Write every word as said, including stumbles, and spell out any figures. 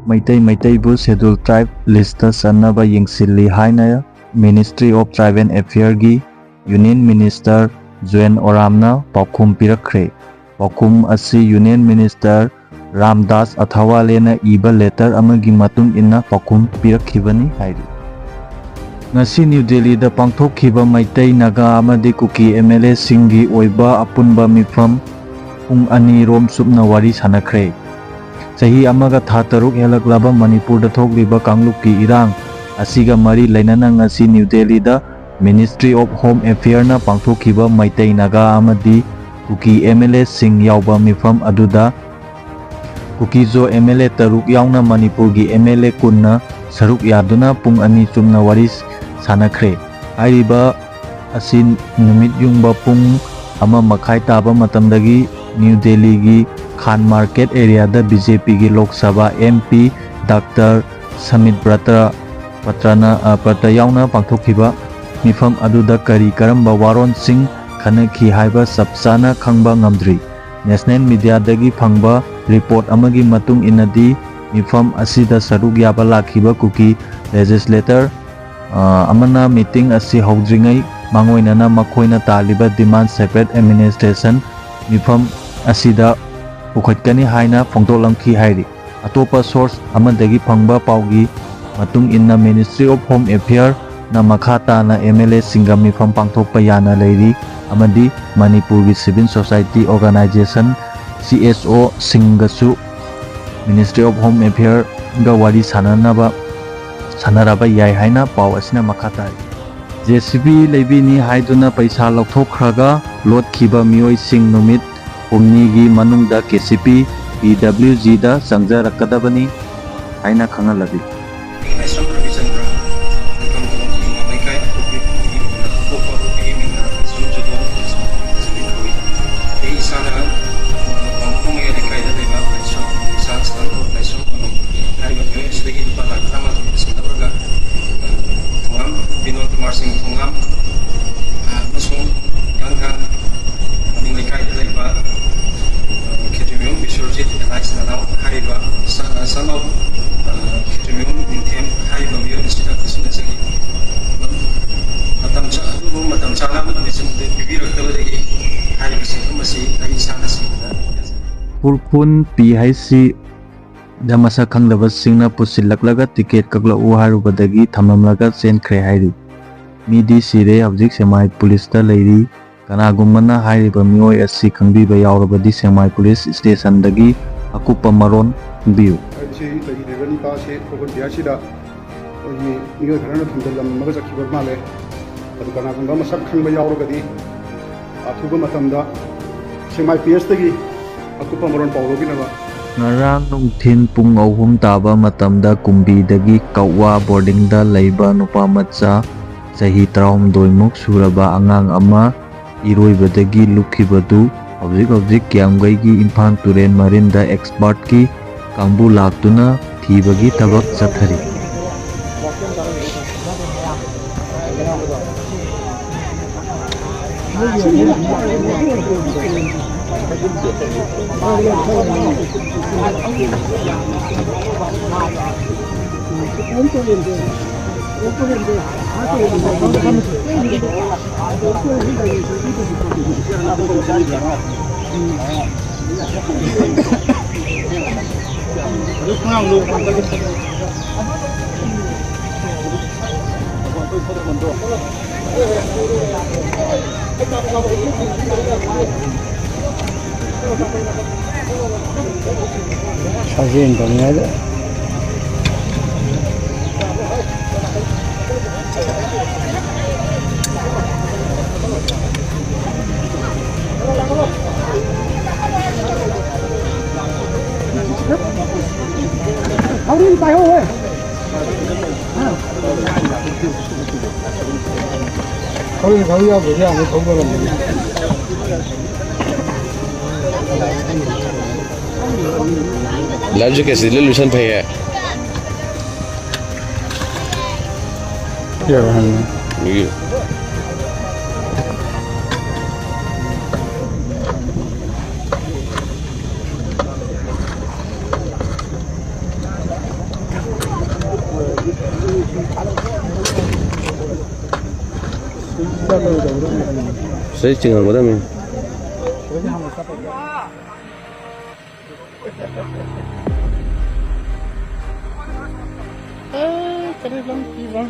Meitei ꯃꯩꯇꯩꯕꯨ Scheduled Tribe list ꯆꯟꯅꯕ ꯌꯦꯡꯁꯤꯜꯂꯤ ꯍꯥꯏꯅ Ministry of Tribal Affairsꯀꯤ Union Minister ꯖꯨꯌꯦꯟ ꯑꯣꯔꯥꯝꯅ ꯄꯥꯎꯈꯨꯝ ꯄꯤꯔꯛꯈ꯭ꯔꯦ꯫ ꯄꯥꯎꯈꯨꯝ ꯑꯁꯤ Union Minister ꯔꯥꯝꯗꯥꯁ ꯑꯊꯋꯥꯂꯦꯅ ꯏꯕ letter ꯑꯃꯒꯤ ꯃꯇꯨꯡ ꯏꯟꯅ ꯄꯥꯎꯈꯨꯝ ꯄꯤꯔꯛꯈꯤꯕꯅꯤ ꯍꯥꯏꯔꯤ꯫ ꯉꯁꯤ ꯅ꯭ꯌꯨ ꯗꯦꯜꯂꯤꯗ ꯄꯥꯡꯊꯣꯛꯈꯤꯕ ꯃꯩꯇꯩ, ꯅꯥꯒꯥ ꯑꯃꯗꯤ ꯀꯨꯀꯤ MLAꯁꯤꯡꯒꯤ ꯑꯣꯏꯕ ꯑꯄꯨꯟꯕ ꯃꯤꯐꯝ ꯄꯨꯡ ꯑꯅꯤ ꯔꯣꯝ ꯆꯨꯞꯅ ꯋꯥꯔꯤ ꯁꯥꯟꯅꯈ꯭ꯔꯦ꯫ ꯆꯍꯤ ꯑꯃꯒ ꯊꯥ ꯇꯔꯨꯛ ꯍꯦꯜꯂꯛꯂꯕ ꯃꯅꯤꯄꯨꯔꯗ ꯊꯣꯛꯂꯤꯕ ꯀꯥꯡꯂꯨꯞꯀꯤ ꯏꯔꯥꯡ ꯑꯁꯤꯒ ꯃꯔꯤ ꯂꯩꯅꯅ ꯉꯁꯤ ꯅ꯭ꯌꯨ ꯗꯦꯜꯂꯤꯗ Ministry of Home Affairsꯅ ꯄꯥꯡꯊꯣꯛꯈꯤꯕ ꯃꯩꯇꯩ, ꯅꯥꯒꯥ ꯑꯃꯗꯤ ꯀꯨꯀꯤ MLAꯁꯤꯡ ꯌꯥꯎꯕ ꯃꯤꯐꯝ ꯑꯗꯨꯗ ꯀꯨꯀꯤꯖꯣ MLA ꯇꯔꯨꯛ ꯌꯥꯎꯅ ꯃꯅꯤꯄꯨꯔꯒꯤ MLA ꯀꯨꯟꯅ ꯁꯔꯨꯛ ꯌꯥꯗꯨꯅ ꯄꯨꯡ ꯑꯅꯤ ꯆꯨꯞꯅ ꯋꯥꯔꯤ ꯁꯥꯟꯅꯈ꯭ꯔꯦ꯫ ꯍꯥꯏꯔꯤꯕ ꯑꯁꯤ ꯅꯨꯃꯤꯠ ꯌꯨꯡꯕ ꯄꯨꯡ ꯑꯃ ꯃꯈꯥꯏ ꯇꯥꯕ ꯃꯇꯝꯗꯒꯤ ꯅ꯭ꯌꯨ ꯗꯦꯜꯂꯤꯒꯤ ꯈꯥꯟ ꯃꯥꯔꯀꯦꯠ ꯑꯦꯔꯤꯌꯥꯗ BJPꯒꯤ Lok Sabha MP doctor submit ꯕ꯭ꯔꯇ꯭ꯔ, ꯄꯇ꯭ꯔꯅ, ꯑ, ꯄꯇ꯭ꯔ ꯌꯥꯎꯅ ꯄꯥꯡꯊꯣꯛꯈꯤꯕ ꯃꯤꯐꯝ ꯑꯗꯨꯗ ꯀꯔꯤ ꯀꯔꯝꯕ ꯋꯥꯔꯣꯜꯁꯤꯡ ꯈꯟꯅꯈꯤ ꯍꯥꯏꯕ ꯆꯞ ꯆꯥꯅ ꯈꯪꯕ ꯉꯝꯗ꯭ꯔꯤ꯫ National mediaꯗꯒꯤ ꯐꯪꯕ report ꯑꯃꯒꯤ ꯃꯇꯨꯡ ꯏꯟꯅꯗꯤ, ꯃꯤꯐꯝ ꯑꯁꯤꯗ ꯁꯔꯨꯛ ꯌꯥꯕ ꯂꯥꯛꯈꯤꯕ ꯀꯨꯀꯤ legislator, ꯑ, ꯑꯃꯅ meeting ꯑꯁꯤ ꯍꯧꯗ꯭ꯔꯤꯉꯩ ꯃꯥꯡꯑꯣꯏꯅꯅ ꯃꯈꯣꯏꯅ ꯇꯥꯜꯂꯤꯕ demand separate administration ꯃꯤꯐꯝ ꯑꯁꯤꯗ ꯄꯨꯈꯠꯀꯅꯤ ꯍꯥꯏꯅ ꯐꯣꯡꯗꯣꯛꯂꯝꯈꯤ ꯍꯥꯏꯔꯤ꯫ ꯑꯇꯣꯞꯄ source ꯑꯃꯗꯒꯤ ꯐꯪꯕ ꯄꯥꯎꯒꯤ ꯃꯇꯨꯡ ꯏꯟꯅ, Ministry of Home Affairsꯅ ꯃꯈꯥ ꯇꯥꯅ MLAꯁꯤꯡꯒ ꯃꯤꯐꯝ ꯄꯥꯡꯊꯣꯛꯄ ꯌꯥꯅ ꯂꯩꯔꯤ ꯑꯃꯗꯤ ꯃꯅꯤꯄꯨꯔꯒꯤ civil society organization, CSOꯁꯤꯡꯒꯁꯨ Ministry of Home Affairsꯒ ꯋꯥꯔꯤ ꯁꯥꯟꯅꯅꯕ, ꯁꯥꯟꯅꯔꯕ ꯌꯥꯏ ꯍꯥꯏꯅ ꯄꯥꯎ ꯑꯁꯤꯅ ꯃꯈꯥ ꯇꯥꯔꯤ꯫ JCB ꯂꯩꯕꯤꯅꯤ ꯍꯥꯏꯗꯨꯅ ꯄꯩꯁꯥ ꯂꯧꯊꯣꯛꯈ꯭ꯔꯒ ꯂꯣꯠꯈꯤꯕ ꯃꯤꯑꯣꯏꯁꯤꯡ ꯅꯨꯃꯤꯠ ꯍꯨꯝꯅꯤꯒꯤ ꯃꯅꯨꯡꯗ KCP PWGꯗ ꯆꯪꯖꯔꯛꯀꯗꯕꯅꯤ ꯍꯥꯏꯅ ꯈꯪꯍꯜꯂꯕꯤ꯫ ꯑꯩ ꯂꯥꯏꯁ꯭ꯔꯝ ꯔꯕꯤꯆꯟꯗ꯭ꯔ, ꯂꯩꯐꯝ ꯇꯣꯂꯣꯝ ꯇꯤꯡꯉ ꯂꯩꯀꯥꯏ ꯑꯀꯨꯞꯄꯤ ꯄꯨꯝꯕꯒꯤ ꯑꯣꯏꯅ ꯑꯇꯣꯞꯄ ꯑꯀꯨꯞꯄꯤꯒꯤ ꯃꯤꯡꯅ ꯂꯥꯏꯁ꯭ꯔꯝ ꯖꯣꯗꯣꯟ ꯂꯥꯏꯁ꯭ꯔꯝ ꯖꯤꯕꯤꯟ ꯀꯧꯏ꯫ ꯑꯩ ꯏꯁꯥꯅ ꯋꯥꯡꯈꯣꯡ ꯃꯌꯥꯏ ꯂꯩꯀꯥꯏꯗ ꯂꯩꯕ ꯂꯥꯏꯁ꯭ꯔꯝ ꯏꯆꯥ ꯁꯅꯥꯇꯣꯝ ꯂꯥꯏꯁ꯭ꯔꯝ ꯀꯧꯏ꯫ ꯍꯥꯏꯔꯤꯕ ꯃꯤꯑꯣꯏ ꯑꯁꯤꯗꯒꯤ ꯂꯨꯄꯥ ꯂꯥꯈ ꯇꯔꯥꯃꯥꯊꯣꯏ ꯄꯨꯁꯤꯜꯂꯧꯔꯒ, ꯑ, ꯊꯣꯉꯥꯝ ꯕꯤꯅꯣꯗ ꯀꯨꯃꯥꯔ ꯁꯤꯡ ꯊꯣꯉꯥꯝ, ꯑ, ꯑꯃꯁꯨꯡ ꯒꯥꯡꯒꯥꯡ ꯃꯅꯤꯡ ꯂꯩꯀꯥꯏꯗ ꯂꯩꯕ, ꯑ, ꯈꯦꯇ꯭ꯔꯤꯃꯌꯨꯝ ꯕꯤꯁ꯭ꯋꯔꯖꯤꯠ alias ꯅꯅꯥꯎ ꯍꯥꯏꯔꯤꯕ ꯁ-, ꯁꯟ ꯑꯣꯐ ꯆꯥꯅꯕ ꯅꯨꯃꯤꯠꯁꯤꯡꯗꯨ ꯄꯤꯕꯤꯔꯛꯇꯕꯗꯒꯤ ꯍꯥꯏꯔꯤꯕ ꯁꯦꯟꯐꯝ ꯑꯁꯤ ꯑꯩ ꯏꯁꯥꯅ ꯁꯤꯡꯕꯗ ꯎꯈ꯭ꯔꯨꯜ ꯄꯤ ꯍꯩꯆ ꯁꯤꯗ ꯃꯁꯛ ꯈꯪꯗꯕꯁꯤꯡꯅ ꯄꯨꯁꯤꯜꯂꯛꯂꯒ ꯇꯤꯀꯦꯠ ꯀꯛꯂꯛꯎ ꯍꯥꯏꯔꯨꯕꯗꯒꯤ ꯊꯝꯂꯝꯂꯒ ꯆꯦꯟꯈ꯭ꯔꯦ ꯍꯥꯏꯔꯤ꯫ ꯃꯤꯗꯤ ꯁꯤꯔꯦ, ꯍꯧꯖꯤꯛ ꯁꯦꯛꯃꯥꯏ ꯄꯨꯂꯤꯁꯇ ꯂꯩꯔꯤ꯫ ꯀꯅꯥꯒꯨꯝꯕꯅ ꯍꯥꯏꯔꯤꯕ ꯃꯤꯑꯣꯏ ꯑꯁꯤ ꯈꯪꯕꯤꯕ ꯌꯥꯎꯔꯕꯗꯤ ꯁꯦꯛꯃꯥꯏ ꯄꯨꯂꯤꯁ ꯁ꯭ꯇꯦꯁꯟꯗꯒꯤ ꯑꯀꯨꯞꯄ ꯃꯔꯣꯜ ꯈꯪꯕꯤꯌꯨ꯫ ꯍꯥꯏꯕꯁꯤ ꯂꯩꯈꯤꯗ꯭ꯔꯤꯕ ꯅꯤꯄꯥ ꯑꯁꯤ ꯎꯈ꯭ꯔꯨꯜ ꯄꯤ ꯍꯩꯆ ꯁꯤꯗ ꯑꯩꯈꯣꯏꯒꯤ ꯃꯤꯑꯣꯏ ꯈꯔꯅ ꯊꯝꯖꯤꯜꯂꯝꯃꯒ ꯆꯠꯈꯤꯕ ꯃꯥꯜꯂꯦ꯫ ꯑꯗꯨ ꯀꯅꯥꯒꯨꯝꯕ ꯃꯁꯛ ꯈꯪꯕ ꯌꯥꯎꯔꯒꯗꯤ ꯑꯊꯨꯕ ꯃꯇꯝꯗ ꯁꯦꯛꯃꯥꯏ ꯄꯤ ꯑꯦꯁꯇꯒꯤ ꯑꯀꯨꯞꯄ ꯃꯔꯣꯜ ꯄꯥꯎ ꯂꯧꯕꯤꯅꯕ꯫ ꯉꯔꯥꯡ ꯅꯨꯡꯊꯤꯜ ꯄꯨꯡ ꯑꯍꯨꯝ ꯇꯥꯕ ꯃꯇꯝꯗ ꯀꯨꯝꯕꯤꯗꯒꯤ ꯀꯛꯋꯥ ꯕꯣꯔꯗꯤꯡꯗ ꯂꯩꯕ ꯅꯨꯄꯥ ꯃꯆꯥ ꯆꯍꯤ ꯇꯔꯥꯍꯨꯝꯗꯣꯏ ꯃꯨꯛ ꯁꯨꯔꯕ ꯑꯉꯥꯡ ꯑꯃ ꯏꯔꯣꯏꯕꯗꯒꯤ ꯂꯨꯞꯈꯤꯕꯗꯨ ꯍꯧꯖꯤꯛ ꯍꯧꯖꯤꯛ ꯀꯤꯌꯥꯝꯒꯩꯒꯤ ꯏꯝꯐꯥꯜ ꯇꯨꯔꯦꯜ ꯃꯔꯤꯟꯗ ꯑꯦꯛꯁꯄꯔꯠꯀꯤ ꯀꯥꯡꯕꯨ ꯂꯥꯛꯇꯨꯅ ꯊꯤꯕꯒꯤ ꯊꯕꯛ ꯆꯠꯊꯔꯤ꯫ ꯁꯥꯖꯦꯜ ꯇꯧꯅꯤꯡꯉꯥꯏꯗ꯫ ꯊꯧꯔꯤ ꯄꯥꯏꯍꯧ ꯍꯣꯏ꯫ ꯊꯧꯔꯤ, ꯊꯧꯔꯤ ꯌꯥꯎꯗ꯭ꯔꯗꯤ ꯌꯥꯝꯅ ꯊꯧꯗꯔꯝꯕꯅꯤ꯫ Life jacket ꯁꯤ ꯂꯤꯠꯂꯨꯁꯟ ꯐꯩꯍꯦ꯫ ꯌꯥꯔꯣꯏ ꯍꯥꯏꯕꯅꯤ꯫ ꯃꯤꯒꯤ ꯁꯤꯗꯩ ꯆꯤꯡꯍꯟꯒꯗꯕꯅꯤ꯫ ꯑꯦ, ꯀꯔꯤ ꯂꯝ ꯄꯤꯕ?